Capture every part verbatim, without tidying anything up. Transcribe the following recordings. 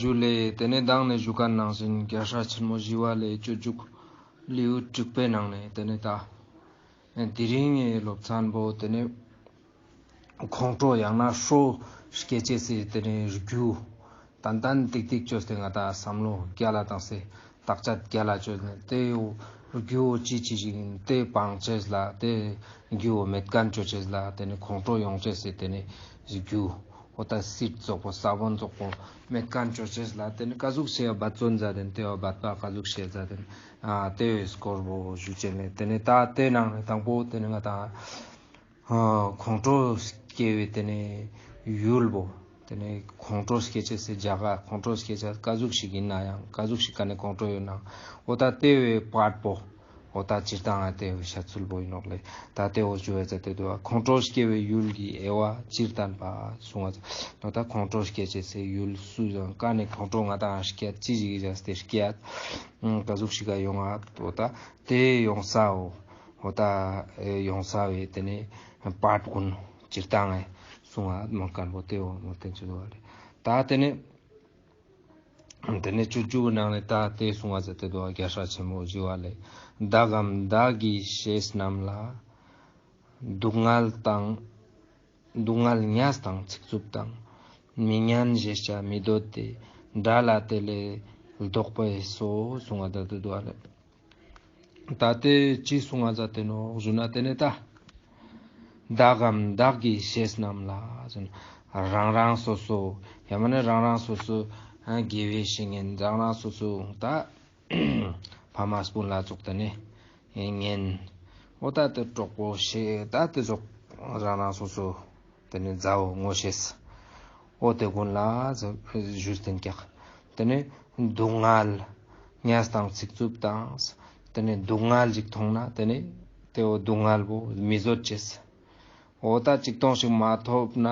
ཞུ་ལེ། དེ་ནས་མདང་ནས་ཞུ་མཁན་ནང་བཞིན་རྒྱལ་སྲས་ཆེན་མོ་ཞི་བ་ལྷའི་སྤྱོད་འཇུག་ལེའུ་དྲུག་པའི་ནང་ནས་དེ་ནས་ད་དེ་རིང་གི་སློབ་ཚན་པོ་དེ་ནས་ཁོང་ཁྲོ་ཡང་ན་ཁྲོ་སྐྱེ་ཅེས་སི་དེ་ནས་རྒྱུ་ཏན་ཏན་ཏིག་ཏིག་བཅོས་ཏེ་ང་ད་བསམ་བློ་རྒྱལ་ལ་བཏང་སྟེ་བརྟག་དཔྱད་རྒྱལ་ལ་བཅོས་ནས་དེ་རྒྱུ་བོ་ཅི་ཅི་ཞིག་ཡིན་དེ་སྤང་ཅེས་ལ་དེ་རྒྱུ་བོ་མེད་མཁན་བཅོ་ཅེས་ལ་དེ་ནས་ཁོང་ཁྲོ་ཡོང་ཅེས་སི་དེ་ནས་རྒྱུ་འོ་ད་སྲིད་ཙོགས་པོ་ས་བོན་ཙོགས་པོ་མེད་མཁན་བཅོ་ཅེས་ལ་དེ་ནས་ཀ་ཟུག་ཤེས་འབད་བརྩོན་མཛད་དེ་དེ་བ་འབད་པ་ཀ་ཟུག་ཤེས་མཛད་དེ་ཨ་དེ་བོའི་སྐོར་བོ་ཞུ་ཅེས་ནས་དེ་ནས་ད་དེ་ནང་ནས་དང་པོ་དེ་ནས་ང་ད་ཨ་ཁོང་ཁྲོ་སྐྱེ་བའི་དེ་ནས་ཡུལ་བོ། དེ་ནས་ཁོང་ཁྲོ་སྐྱེ་ཅེས་སི་རྒྱ་གར་ཁོང་ཁྲོ་སྐྱེ་ཅེས་ཀ་ཟུག་ཞིག་ཡིན་ན་ཡང་ཀ་ཟུག་ཞིག་ག་ནས་ཁོང་ཁྲོ་ཡོད་ན་འོ་ད་དེ་བོའི་པར་པོ་འོ་ད་སྤྱིར་བཏང་ཨ་དེ་བོའི་བཤད་ཚུལ་བོ་ཡིན་ནོག་ལེ། ད་དེ་བོ་ཞུ་བའི་ཚེ་དེ་དུ་ཁོང་ཁྲོ་སྐྱེ་བའི་ཡུལ་གྱི་དབྱེ་བ་སྤྱིར་བསྟན་པ་གསུང་བ་འོ་ད་ཁོང་ཁྲོ་སྐྱེ་ཅེས་སི་ཡུལ་སུ་ཡང་ཀ་ནས་ཁོང་ཁྲོ་ང་ད་སྐྱེ་ཅི་ཞིག་བྱས་ཏེ་སྐྱེ་ཀ་ཟུག་ཞིག་ག་ཡོང་ཨ་འོ་ད་དེ་ཡོང་ས་འོ། འོ་ད་ཡོང་ས་བའི་དེ་ནས་པར་ཀུན་སྤྱིར་བཏང་ངས་གསུང་བ་མ་མཁན་པོ་དེ་འོ་མ་བསྟན་ཅི་འདུག་བ་ལེ། ད་དེ་ནས་དེ་ནས་སྤྱོད་འཇུག་གི་ནང་ནས་ད་དེ་གསུང་བ་ཟེར་ཏེ་འདུག་བ། རྒྱལ་སྲས་ཆེན་མོ་ཞི་བ་ལྷས། བདག་གམ་བདག་གི་བཤེས་རྣམས་ལ། སྡུག་བསྔལ་དང་སྡུག་བསྔལ་ཉེས་དང་ཚིག་རྩུབ་དང་། མི་སྙན་ཞེས་བྱ་མི་འདོད་དེ། དགྲ་ལ་དེ་ལས་བཟློག་པས་སོ། གསུང་བ་ད་དེ་འདུག་བ་ལེ། ད་དེ་ཅི་གསུང་བ་མཛད་དེ་ནོག་ཞུ་ན་དེ་ནས་ད། བདག་གམ་བདག་གི་བཤེས་རྣམས་ལ། རང་རང་སོ་སོ་ཡང་མིན་ན་རང་རང་སོ་སོ་དགེ་བའི་བཤེས་གཉེན་རང་རང་སོ་སོ་ད་ཕ་མ་སྤུན་ལ་ཙོགས་དེ་ནས་གཉེན། འོ་ད་དེ་གྲོགས་པོ་བཤེས་ད་དེ་ཙོགས་རང་རང་སོ་སོ། དེ་ནས་མཛའ་བོ་ངོ་ཤེས། འོ་དེ་ཀུན་ལ་ཞུས་ཏེ་ཀྱག་དེ་ནས་སྡུག་བསྔལ། ཉེས་དང་ཚིག་རྩུབ་དང་། དེ་ནས་སྡུག་བསྔལ་ཞིག་མཐོང་ན་དེ་ནས་དེ་བོ་སྡུག་བསྔལ་བོ་མི་བཟོད་ཅེས། འོ་ད་ཅིག་སྟོང་ཞིག་མ་ཐོབ་ན་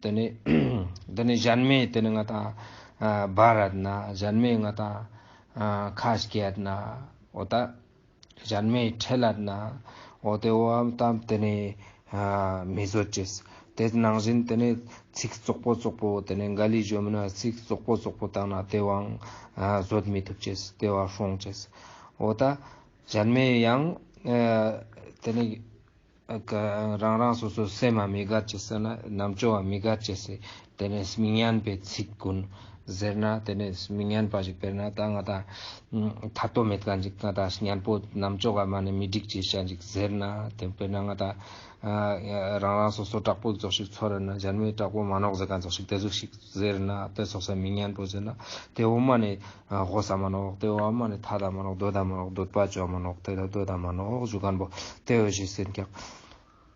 དེ་ནས་དེ་ནས་གཞན་མས་དེ་ནས་ང་ད་བར་རད་ན་གཞན་མས་ང་ད་ཁ་སྐད་ན་འོ་ད། གཞན་མས་ཁྲེལ་ལད་ན། འོ་དེ་བོའང་དེ་ནས་མི་བཟོད་ཅེས། དེ་ནང་བཞིན་དེ་ནས་ཚིག་རྩོག་པོ་རྩོག་པོ་དེ་ནས་ག་ལེ་ཞུ་མིན་ན་ཚིག་རྩོག་པོ་རྩོག་པོ་བཏང་ན་དེ་བོའང་བཟོད་མི་ཐུབ་ཅེས་དེ་བོ་སྲུང་ཅེས། འོ་ད་གཞན་མས་ཡང་དེ་ནས་རང་རང་སོ་སོ་སེམས་མ་མི་དགའ་ཅེས་ཟེར་ན་རྣམ་ཅོག་མ་མི་དགའ་ཅེས་ཟེར། དེ་ནས་མི་སྙན་པའི་ཚིག་ཀུན་ཟེར་ན་དེ་ནས་མི་སྙན་པ་ཞིག་དཔེར་ན་ད་ང་ད་ཐ་དོ་མེད་མཁན་ཞིག་ང་ད་སྙན་པོ་རྣམ་ཅོག་ག་མ་ནས་མི་འགྲིག་ཅེས་ཅན་ཞིག་ཟེར་ན་དེ་དཔེར་ན་ང་ད་རང་རང་སོ་སོ་དྲག་པོ་ཙོགས་ཤིག་ཚོར་ན་གཞན་མས་དྲག་པོ་མ་ནོག་ཟེར་མཁན་ཙོགས་ཤིག་དེ་ཟུག་ཤིག་ཟེར་ན་དེ་ཙོགས་སེ་མི་སྙན་པོ་ཟེར་ན་དེ་འོ་མ་ནས་ཨ་གོ་ས་མ་ནོག་དེ་འོ་མ་ནས་ཐད་ད་མ་ནོག་འདོད་ད་མ་ནོག་འདོད་པ་ཅོ་མ་ནོག་དེ་ད་འདོད་ད་མ་ནོག་ཞུ་མཁན་པོ་དེ་འོ་ཞིག་ཟེར་ཀྱག་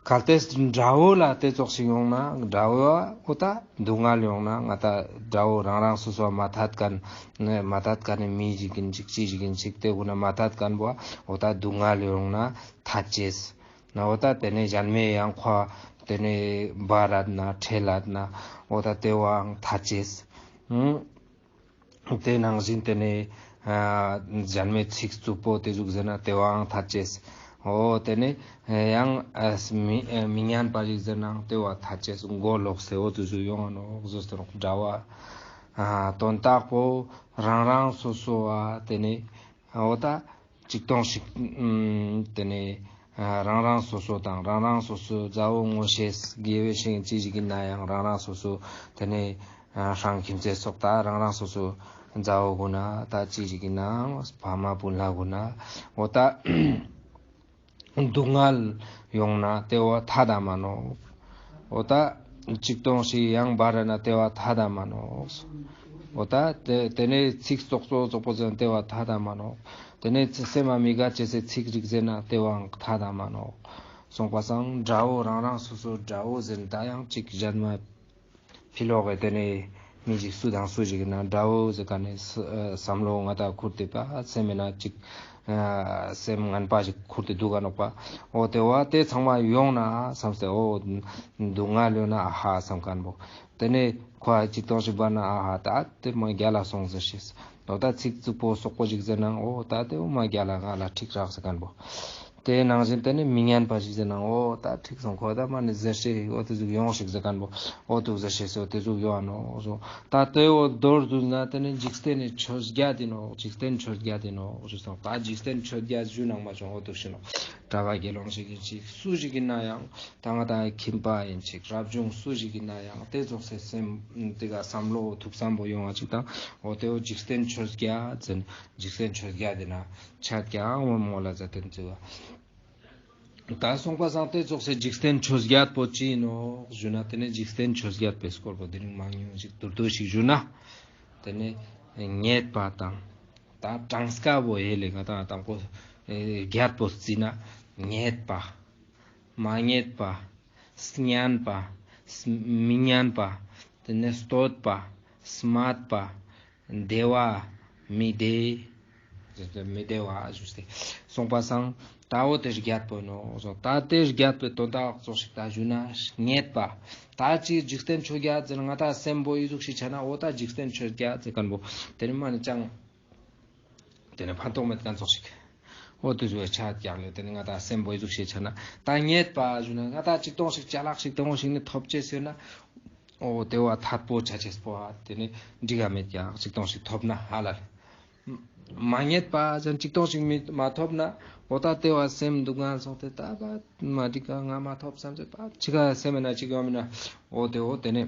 གལ་ཏེ་དགྲ་བོ་ལ་དེ་ཙོགས་ཤིག་ཡོང་ན་དགྲ་བོ་འོ་ད་སྡུག་བསྔལ་ཡོང་ན་ང་ད་དགྲ་བོ་རང་རང་སོ་སོ་མ་ཐད་མཁན་ནས་མ་ཐད་མཁན་ནས་མི་ཞིག་ཡིན་ཅིག་ཅི་ཞིག་ཡིན་ཅིག་དེ་ཀུན་ན་མ་ཐད་མཁན་པོ་འོ་ད་སྡུག་བསྔལ་ཡོང་ན་ཐད་ཅེས། ན་འོ་ད་དེ་ནས་གཞན་མས་ཡང་ཁོ་དེ་ནས་བར་རད་ན་ཁྲེལ་ལད་ན་འོ་ད་དེ་བོའང་ཐད་ཅེས། དེ་ནང་བཞིན་དེ་ནས་ཨ་གཞན་མའི་ཚིག་རྩུབ་པོ་དེ་ཟུག་ཟེར་ན་དེ་བའང་ཐད་ཅེས། འོ་དེ་ནས་ཡང་ཨ་མི་ཨ་མི་སྙན་པ་ཞིག་ཟེར་ནའང་དེ་བ་ཐད་ཅེས་མགོ་ལོག་སེ་འོ་དེ་ཟུག་ཡོང་ང་ནོག་ཟེར་ཏེ་ནོག་འདྲ་བ། ཨ་དོན་དག་པོ་རང་རང་སོ་སོ་བ་དེ་ནས་འོ་ད་ཅིག་སྟོང་ཞིག་ཨུམ་དེ་ནས་ཨ་རང་རང་སོ་སོ་དང་རང་རང་སོ་སོ་མཛའ་བོ་ངོ་ཤེས་དགེ་བའི་བཤེས་གཉེན་ཅི་ཞིག་ཡིན་ན་ཡང་རང་རང་སོ་སོ་དེ་ནས་ཨ་སྲང་ཁྱིམ་མཚེས་སོགས་དང་རང་རང་སོ་སོ་མཛའ་བོ་གུན་ན་ད་ཅི་ཞིག་ཡིན་ནའང་ཕ་མ་སྤུན་ལ་གུན་ན་འོ་ད་སྡུག་བསྔལ་ཡོང་ན་དེ་བ་ཐད་ད་མ་ནོག་འོ་ད་ཅིག་སྟོང་ཞིག་ཡང་བར་རད་ན་དེ་བ་ཐད་ད་མ་ནོག་འོ་ད་དེ་དེ་ནས་ཚིག་རྩོག་པོ་རྩོག་པོ་ཟེར་ན་དེ་བ་ཐད་ད་མ་ནོག་དེ་ནས་ཚིག་སེམས་མ་མི་དགའ་ཅེས་སི་ཚིག་རིགས་ཟེར་ན་དེ་བའང་ཐད་ད་མ་ནོག་གསུངས་པ་སང་དགྲ་བོ་རང་རང་སོ་སོ་དགྲ་བོ་ཟེར་ན་ད་ཡང་ཅིག་གཞན་མ་ཕི་ལོག་གི་དེ་ནས་མི་ཞིག་སུ་དང་སུ་ཞིག་ཡིན་ན་དགྲ་བོ་ཟེར་ག་ནས་བསམ་བློ་ང་ད་ཁུར་ཏེ་པ་སེམས་མེད་ན་ཅིག་ཨ་སེམས་ངན་པ་ཞིག་ཁུར་ཏེ་འདུག་ག་ནོག་པ། འོ་དེ་བ་དེ་ཚང་མ་ཡོང་ན་བསམ་སེ་འོ་སྡུག་བསྔལ་ཡོང་ན་ཨ་ཧ་བསམ་མཁན་པོ། དེ་ནས་ཁོ་ཨ་ཅིག་སྟོང་ཞིག་བར་ན་ཨ་ཧ་ད་དེ་མ་རྒྱལ་ལ་སོང་ཟེར་ཤེས། འོ་ད་ཚིག་རྩུབ་པོ་རྩོག་པོ་ཞིག་ཟེར་ན་འོ་ད་དེ་འོ་མ་རྒྱལ་ལ་ང་ལ་འགྲིག་རག་ཟེར་མཁན་པོ། དེ་ནང་བཞིན་དེ་ནི་མི་སྙན་པ་ཞིག་ཟེར་ན་འོ་ད་འགྲིག་སོང་ཁོ་ད་མ་ནི་ཟེར་ཤེས་འོ་དེ་ཟུག་ཡོང་ཞིག་ཟེར་མཁན་པོ་འོ་དུག་ཟེར་ཤེས་འོ་དེ་ཟུག་ཡོང་ཨ་ནོག་ཟོ། ད་དེ་འོ་མདོར་བསྡུས་ན་དེ་ནི་འཇིག་རྟེན་ནི་ཆོས་བརྒྱད་དེ་ནོག། འཇིག་རྟེན་ཆོས་བརྒྱད་དེ་ནོག་ཟེར་སོང་། ད་འཇིག་རྟེན་ཆོས་བརྒྱད་ཞུ་ནང་མ་བྱུང་འོ་དུག་ཤི་ནོག། གྲྭ་པ་དགེ་སློང་ཞིག་ཡིན་ཞིག་སུ་ཞིག་ཡིན་ན་ཡང་ད་ང་ད་ཁྱིམ་པ་ཡིན་ཞིག་རབ་བྱུང་སུ་ཞིག་ཡིན་ན་ཡང་དེ་ཙོགས་སེ་སེམས་དེ་ག་བསམ་བློ་ཐུགས་བསམ་པོ་ཡོང་བ་ཅིག་དང་འོ་དེ་འོ་འཇིག་རྟེན་ཆོས་བརྒྱད་ཟེར་ན་འཇིག་རྟེན་ཆོས་བརྒྱད་དེ་ན་ཆ་ཀྱང་འོ་མོ་ལ་ཟ་དེ་ཚུལ་བ། ད་སོང་པ་སང་དེ་ཙོགས་སེ་འཇིག་རྟེན་ཆོས་བརྒྱད་པོ་ཅི་ཡིན་ནོག་ཞུ་ན་དེ་ནི་འཇིག་རྟེན་ཆོས་བརྒྱད་པའི་སྐོར་པོ་དེ་རིང་མང་ཉུང་ཞིག་དུར་དུ་ཞིག་ཞུ་ན་དེ་ནི་རྙེད་པ་དང་ད་གྲངས་ཀ་བོ་ཡེ་ལེ་ང་དང་དང་པོ་ཨེ་བརྒྱད་པོ་བརྩིས་ན་རྙེད་པ་མ་རྙེད་པ་སྙན་པ་སམ་མི་སྙན་པ་དེ་ནི་བསྟོད་པ་སྨད་པ་བདེ་བ་མི་བདེ། མི་བདེ་བ་ཞུས་ཏེ། སོང་པ་སང་ད་འོ་དེ་བརྒྱད་པོ་ནོག་ཟོ། ད་དེ་བརྒྱད་པོའི་དོན་དག་ཙོགས་ཤིག་ད་ཞུ་ན་རྙེད་པ། ད་ཅི་འཇིག་རྟེན་ཆོས་བརྒྱད་ཟེར་ང་ད་སེམས་པོ་ཨི་ཟུག་ཤིག་ཆ་ན་འོ་ད་འཇིག་རྟེན་ཆོས་བརྒྱད་ཟེར་མཁན་པོ་དེ་ནི་མ་ནི་ཅང་དེ་ནི་ཕན་ཐོགས་མེད་མཁན་ཙོགས་ཤིག་འོ་དེ་ཟུག་ཆ་ཀྱག་ལེ། དེ་ནི་ང་ད་སེམས་པོ་ཨི་ཟུག་ཤིག་ཆ་ན་ད་རྙེད་པ་ཞུ་ན་ང་ད་ཅིག་སྟོང་ཞིག་ཅ་ལག་ཞིག་དེ་འོ་ཞིག་ནི་ཐོབ་ཅེས་ཟེར་ན། འོ་དེ་བ་ཐད་པོ་ཆ་ཅེས་པོ་ཨ་དེ་ནི་འགྲིག་ག་མེད་ཀྱག་ཅིག་སྟོང་ཞིག་ཐོབ་ན་ཧ་ལ་ལེ། མ་རྙེད་པ་ཟེར་ན་ཅིག་སྟོང་ཞིག་མི་མ་ཐོབ་ན་འོ་ད་དེ་བ་སེམས་སྡུག་བསྔལ་སོང་སྟེ་ད་པ་མ་འགྲིག་ག་ང་མ་ཐོབ་བསམ་ཚེ་པ་ཅིག་ག་སེམས་ན་ཅིག་ཡོང་མིན་ན་འོ་དེ་འོ་དེ་ནི་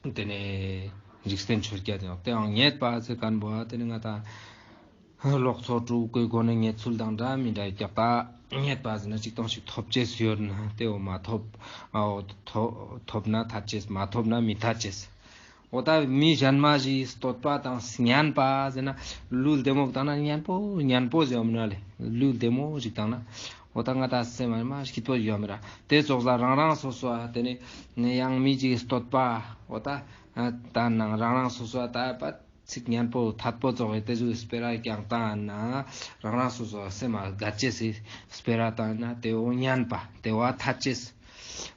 དེ་ནི་འཇིག་རྟེན་ཆོས་བརྒྱད་དེ་ནོག། དེའང་རྙེད་པ་ཟེར་མཁན་པོ་ཨ་དེ་ནི་ང་ད་ལོག་འཚོ་དྲུག་གི་སྒོ་ནས་རྙེད་ཚུལ་དང་འདྲ་མི་འདྲ་ཀྱག། ད་རྙེད་པ་ཟེར་ན་ཅིག་སྟོང་ཞིག་ཐོབ་ཅེས་ཡོད་ན་དེ་འོ་མ་ཐོབ་ཨ་འོ་ཐོ་ཐོབ་ན་ཐད་ཅེས་མ་ཐོབ་ན་མི་ཐད་ཅེས། འོ་ད་མི་གཞན་མ་ཞིག་བསྟོད་པ་དང་སྙན་པ་ཟེར་ན་ལུས་བདེ་མོ་བཏང་ན་སྙན་པོ་སྙན་པོ་ཟེར་བ་མིན་ན་ལེ་ལུས་བདེ་མོ་ཞིག་བཏང་ན་འོ་ད་ང་ད་སེམས་མ་སྐྱིད་པོ་ཡོད་མི་ར། དེ་ཙོགས་ལ་རང་རང་སོ་སོ་ཨ་དེ་ནི་ཡང་མི་ཅིག་བསྟོད་པ་འོ་ད་ད་ནང་རང་རང་སོ་སོ་ཨ་ད་པ་ཚིག་སྙན་པོ་ཐད་པོ་ཙོགས་ཡོད་དེ་ཟུག་སྤེ་ར་ཀྱང་བཏང་ན་རང་རང་སོ་སོ་སེམས་ཨ་དགའ་ཅེས་སི་སྤེ་ར་བཏང་ན་དེ་འོ་སྙན་པ་དེ་བ་ཐད་ཅེས།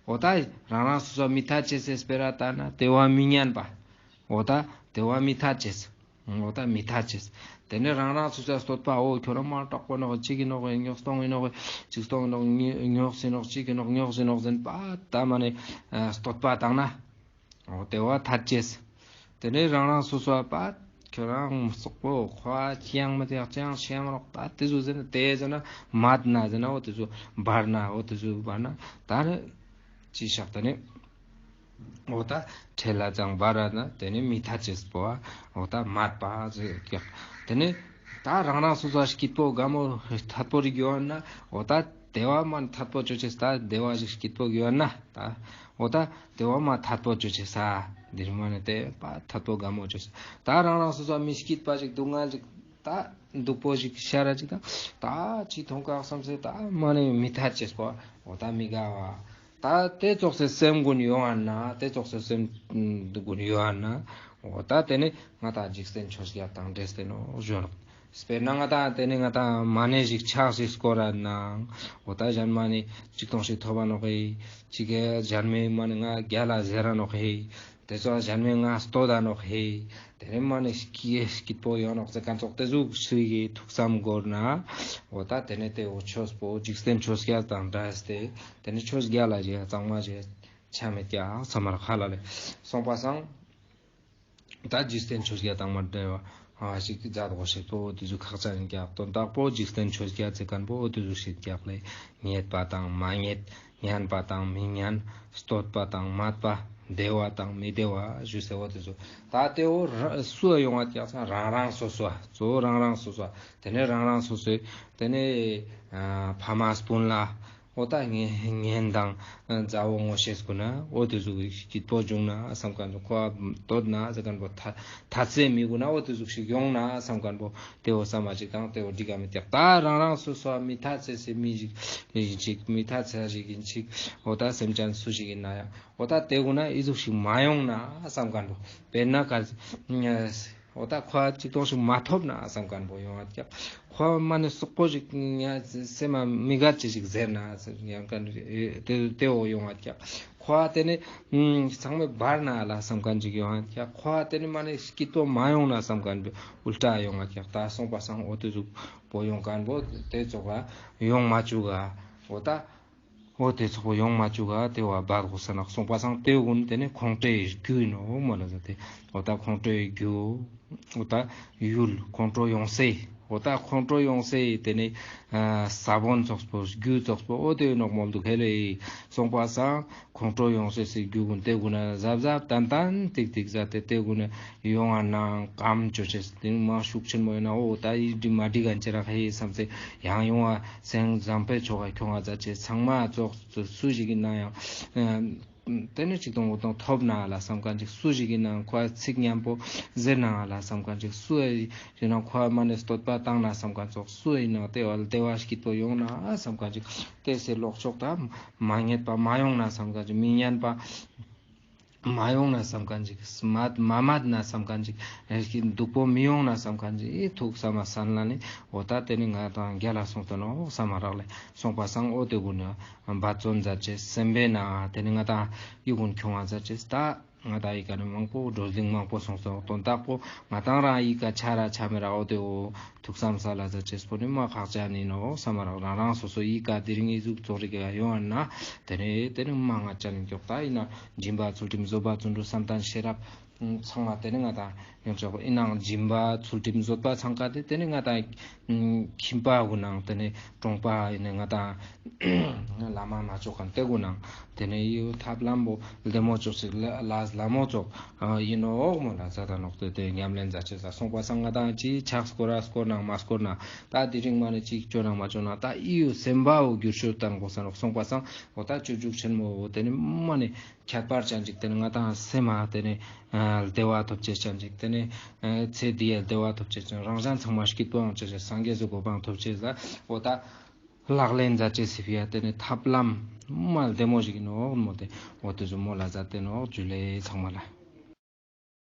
འོ་ད་རང་རང་སོ་སོ་མི་ཐད་ཅེས་སི་སྤེ་ར་བཏང་ན་དེ་བ་མི་སྙན་པ། འོ་ད་དེ་བ་མི་ཐད་ཅེས། འོ་ད་མི་ཐད་ཅེས། དེ་ནས་རང་རང་སོ་སོ་བསྟོད་པ་འོ་ཁྱོད་རང་མ་དྲག་པོ་ནོག་ཅིག་གི་ནོག་ཉོག་སྟོང་གི་ནོག་ཅིག་སྟོང་གི་ནོག་ཉོག་སི་ནོག་ཅིག་གི་ནོག་ཉོག་སི་ནོག་ཟེར་པ་ད་མ་ནི་བསྟོད་པ་བཏང་ན། འོ་དེ་བ་ཐད་ཅེས། དེ་ནས་རང་རང་སོ་སོ་པ་ཁྱོད་རང་མི་སོག་པོ་ཁོ་ཅི་ཡང་མི་དེ་ཅི་ཡང་ཤེས་མ་རོག་ད་དེ་ཟུག་ཟེར་ན་དེ་ཟེར་ན་མད་ན་ཟེར་ན་འོ་དེ་ཟུག་འབར་ན་འོ་དེ་ཟུག་འབར་ན་ད་ནི་ཅི་ཤག་ད་ནི། འོ་ད་ཁྲེལ་ལ་ཙང་བ་ར་ན་དེ་ནི་མི་ཐད་ཅེས་པོ་འོ་ད་མད་པ་ཟེར་ཀྱག། དེ་ནི་ད་རང་རང་སོ་སོ་སྐྱིད་པོ་དགའ་མོ་ཐད་པོ་རིག་ཡོད་ན་འོ་ད་དེ་བ་མ་ཐད་པོ་ཅོ་ཅེས། ད་དེ་བ་ཞིག་སྐྱིད་པོ་ཡོད་ན་ད་འོ་ད་དེ་བ་མ་ཐད་པོ་ཅོ་ཅེས་ས་འདིར་མ་ནི་དེ་པ་ཐད་པོ་དགའ་མོ་ཅོ་ཅེས། ད་རང་རང་སོ་སོ་མི་སྐྱིད་པ་ཞིག་སྡུག་བསྔལ་ཞིག་ད་སྡུག་པོ་ཞིག་ཤར་ར་ཅིག་ད་ད་ཅི་མཐོང་ག་བསམ་སེ་ད་མ་ནི་མི་ཐད་ཅེས་པོ་འོ་ད་མི་དགའ་བ། ད་དེ་ཙོགས་སེ་སེམས་ཀུན་ཡོང་ཨ་ན་དེ་ཙོགས་སེ་སེམས་ཀུན་ཡོང་ཨ་ན་འོ་ད་དེ་ནི་ང་ད་འཇིག་རྟེན་ཆོས་བརྒྱད་དང་འདྲེས་ཏེ་ནོག་ཞུ་ནོག། དཔེར་ན་ང་ད་དེ་ནི་ང་ད་མ་ནེ་ཞིག་ཆགས་ཤིག་སྐོར་ར་ནང་འོ་ད་གཞན་མ་ནི་ཅིག་སྟོང་ཞིག་ཐོབ་པ་ནོག་ཧེ། ཅིག་གི་གཞན་མའི་མ་ནི་ང་རྒྱལ་ལ་ཟེར་ར་ནོག་ཧེ། དེ་ཚོ་གཞན་མའི་ང་བསྟོད་ད་ནོག་ཧེ། དེ་ནས་མ་ནི་སྐྱིད་སྐྱིད་པོ་ཡོང་ནོག་ཟེར་མཁན་ཙོགས་དེ་ཟུག་སུ་ཡི་ཐུགས་བསམ་འཁོར་ན། འོ་ད་དེ་ནས་དེ་འོ་ཆོས་པོ་འཇིག་རྟེན་ཆོས་བརྒྱད་དང་འདྲ་སྟེ་དེ་ནས་ཆོས་བརྒྱད་ལ་ཞེ་གཙང་མ་ཞེ་ཆ་མེད་ཀྱག་ཚང་མར་ཁ་ལ་ལེ་སོང་པ་སང་། ད་འཇིག་རྟེན་ཆོས་བརྒྱད་དང་མ་འདྲ་བ་ཨ་ཞིག་གི་མཛད་དགོས་ཤེས་པོ་དེ་ཟུག་ཁག་ཅན་ཡིན་ཀྱག། དོན་དག་པོ་འཇིག་རྟེན་ཆོས་བརྒྱད་ཟེར་མཁན་པོ་འོ་དེ་ཟུག་ཤིག་ཀྱག་ལེ། རྙེད་པ་དང་མ་རྙེད། སྙན་པ་དང་མི་སྙན། བསྟོད་པ་དང་སྨད་པ། བདེ་བ་དང་མི་བདེ་བ་ཞུ་ཟེར་བ་དེ་ཚོ། ད་དེ་འོ་ར་སུ་ཡོང་བ་ཀྱག་ས་རང་རང་སོ་སོ་གཙོ་བོ་རང་རང་སོ་སོ། དེ་ནས་རང་རང་སོ་སོའི་དེ་ནས་ཨ་ཕ་མ་སྤུན་ལ་འོ་ད་ངན་ངན་དང་མཛའ་བོ་ངོ་ཤེས་ཀུན་ན་འོ་དེ་ཟུག་སྐྱིད་པོ་བྱུང་ན་བསམ་མཁན་པོ་ཁོ་བསྟོད་ན་ཟེར་མཁན་པོ་ཐ་ཐ་ཚེ་མི་དགོས་ན་འོ་དེ་ཟུག་ཞིག་ཡོང་ན་བསམ་མཁན་པོ། དེ་འོ་ས་མ་ཅིག་དང་དེ་འོ་འགྲིག་ག་མི་ཏེག། ད་རང་རང་སོ་སོ་མི་ཐ་ཚེ་སེ་མི་ཞིག་ཡིན་ཅིག་མི་ཐ་ཚེ་ཞིག་ཡིན་ཅིག་འོ་ད་སེམས་ཅན་སུ་ཞིག་ཡིན་ན་ཡང་འོ་ད་དེ་གུན་ན་ཨི་ཟུག་ཞིག་མ་ཡོང་ན་བསམ་མཁན་པོ། དཔེར་ན་ག་ འོ་ད་ཁོ་ཅིག་སྟོང་ཞིག་མ་ཐོབ་ན་བསམ་མཁན་པོ་ཡོང་ང་ཀྱག། ཁོ་མ་ནི་སོག་པོ་ཞིག་སེམས་མ་མི་དགའ་ཅི་ཞིག་ཟེར་ན་ཡང་མཁན་དེ་དེ་འོ་ཡོང་ང་ཀྱག། ཁོ་དེ་ནི་ཚང་མས་བར་ན་ལ་བསམ་མཁན་ཅིག་ཡོང་ང་ཀྱག། ཁོ་དེ་ནི་མ་ནི་སྐྱིད་པོ་མ་ཡོང་ན་བསམ་མཁན་པོ་ཨུལ་ཊ་ཡོང་ང་ཀྱག། ད་སོང་པ་སང་འོ་དེ་ཟུག་པོ་ཡོང་མཁན་པོ་དེ་ཙོགས་ཡོང་མ་བཅུག་ག། འོ་ད། འོ་དེ་ཙོགས་པོ་ཡོང་མ་བཅུག་ག། དེ་བ་བར་དགོས་ས་ན་སོང་པ་སང་དེ་ཀུན་དེ་ནི་ཁོང་ཁྲོའི་རྒྱུ་ཡིན་ནོག་མོལ་ལ་ཟེར་ཏེ། འོ་ད་ཁོང་ཁྲོའི་རྒྱུ། འོ་ད་ཡུལ་ཁོང་ཁྲོ་ཡོང་སའི། འོ་ད་ཁོང་ཁྲོ་ཡོང་སའི་དེ་ནི་ས་བོན་ཙོགས་པོ་རྒྱུ་ཙོགས་པོ་འོ་དེ་ནོག་མོལ་འདུག་ཧེ་ལེ། སོང་པ་སང་ཁོང་ཁྲོ་ཡོང་སའི་རྒྱུ་ཀུན་དེ་ཀུན་ན་གཟབ་གཟབ་ཏན་ཏན་ཏིག་ཏིག་ཟ་སྟེ་དེ་ཀུན་ན་ཡོང་ང་ནང་ཀམ་ཅོ་ཅེས་དེ་ནི་མ་ཤུགས་ཆེན་མོ་ཡོད་ན་འོ་ད་ཡི་འདི་མ་འགྲིག་གན་ཅི་རག་ཧེ་བསམ་སེ་ཡང་ཡོང་བ་སེང་བཟང་པོའི་ཕྱོགས་ཀ་ཁྱོང་ང་ཛད་ཅེས་ཚང་མ་ཙོགས་སུ་ཞིག་གི་ནང་ཡང་དེ་ནི་ཅིག་དང་འོ་དང་ཐོབ་ན་ལ་བསམ་མཁན་ཅིག། སུ་ཞིག་གི་ནང་ཁོ་ཚིག་མཉམ་པོ་ཟེར་ན་ལ་བསམ་མཁན་ཅིག། སུ་ཡིན་ན་ཁོ་མ་ནི་བསྟོད་པ་བཏང་ན་བསམ་མཁན་ཙོགས། སུ་ཡིན་ན་དེ་བ་བདེ་བ་སྐྱིད་པོ་ཡོང་ན་བསམ་མཁན་ཅིག། དེ་སེ་ལོག་ཕྱོགས་ད་མ་ཉེས་པ་མ་ཡོང་ན་བསམ་མཁན་ཅིག། མི་སྙན་པ་མ་ཡོང་ན་བསམ་མཁན་ཅིག། མ་མ་མད་ན་བསམ་མཁན་ཅིག། སྡུག་པོ་མི་ཡོང་ན་བསམ་མཁན་ཅིག། ཐུགས་བསམ་མ་སན་ལ་ནི་འོ་ད་དེ་ནི་ང་དང་རྒྱལ་ལ་སོང་སྟེ་ནོག་བསམ་མ་རག་ལེ། སོང་པ་སང་འོ་དེ་ཀུན་ནི་འབད་བརྩོན་ཛད་ཅེས་སེམས་པའི་ནང་དེ་ནི་ང་དང་ཡུལ་ཀུན་ཁྱོང་ང་ཛད་ཅེས། ད་ང་དང་ཡི་ག་ནི་མང་པོ་བགྲོ་གླེང་མང་པོ་སོང་སོང་དོན་དག་པོ་ང་དང་རང་ཡི་ག་ཆ་ར་ཆ་མེ་ར་འོ་དེ་འོ། ཐུགས་བསམ་ས་ལ་ཟ་ཅེས་པོ་ནི་མ་ཁག་ཅན་ནི་ནོག་བསམ་མ་རག། རང་རང་སོ་སོ་ཡི་ག་དེ་རིང་ཡི་ཟུག་ཙོགས་རིག་ག་ཡོང་ན་དེ་ནི་དེ་ནི་མ་ང་ཅན་ནི་མགྱོགས་ད་ཡིན་ན་སྦྱིན་པ་ཚུལ་ཁྲིམས་བཟོད་པ་བརྩོན་འགྲུས་བསམ་གཏན་ཤེས་རབ་ཚང་མ་དེ་ནི་ང་དང་ཡོང་ཆོག་ཡིན་ནའང་སྦྱིན་པ་ཚུལ་ཁྲིམས་བཟོད་པ་ཚང་ཀ་དེ་དེ་ནི་ང་དང་ཁྱིམ་པ་གུན་ནང་དེ་ནི་གྲོང་པ་ཡིན་ནི་ང་དང་བླ་མ་མ་ཅོ་མཁན་དེ་གུན་ནང་དེ་ནི་ཡུ་ཐབས་ལམ་པོ་ལྡེ་མོ་ཅོག་ཅིག་ལ་ལ་ལ་མོ་ཅོག་ཨ་ཡིན་ནོག་མོ་ལ་ཟ་ད་ནོག། དེ་དེ་ཉམས་ལེན་ཛད་ཅེས་ཟ། སོང་པ་སང་ང་དང་ཅི་ཕྱག་སྐོར་ར་སྐོར་ནང་མ་སྐོར་ན་ད་དེ་རིང་མ་ནི་ཅིག་ཅོ་ནང་མ་ཅོ་ན་ད་ཨི་ཡུ་སེམས་པའོ་འགྱུར་ཤོས་བཏང་དགོས་ས་ནོག། སོང་པ་སང་འོ་ད་སྤྱོད་འཇུག་ཆེན་མོ་འོ་དེ་ནི་མ་ནི་ཁྱད་པར་ཅན་ཅིག། དེ་ནི་ང་དང་སེམས་མ་དེ་ནི་ཨ་བདེ་བ་ཐོབ་ཅེས་ཅན་ཅིག། དེ་ནི་ཨ་ཚེ་འདི་ཡ་བདེ་བ་ཐོབ་ཅེས་ཅན། རང་གཞན་ཚང་མ་སྐྱིད་པོ་ཡོང་ཅེས་ཅན། སངས་རྒྱས་སི་གོ་འཕང་ཐོབ་ཅེས་ལ་འོ་ད་ལག་ལེན་ཛད་ཅེས་སི་ཕི་ཡ་དེ་ནི་ཐབས་ལམ་མ་ལྡེ་མོ་ཞིག་ཡིན་ནོག་མོ། དེ་འོ་དེ་ཟུག་མོ་ལ་ཟ་དེ་ནོག། ཇུ་ལེ་ཚང་མ་ལ།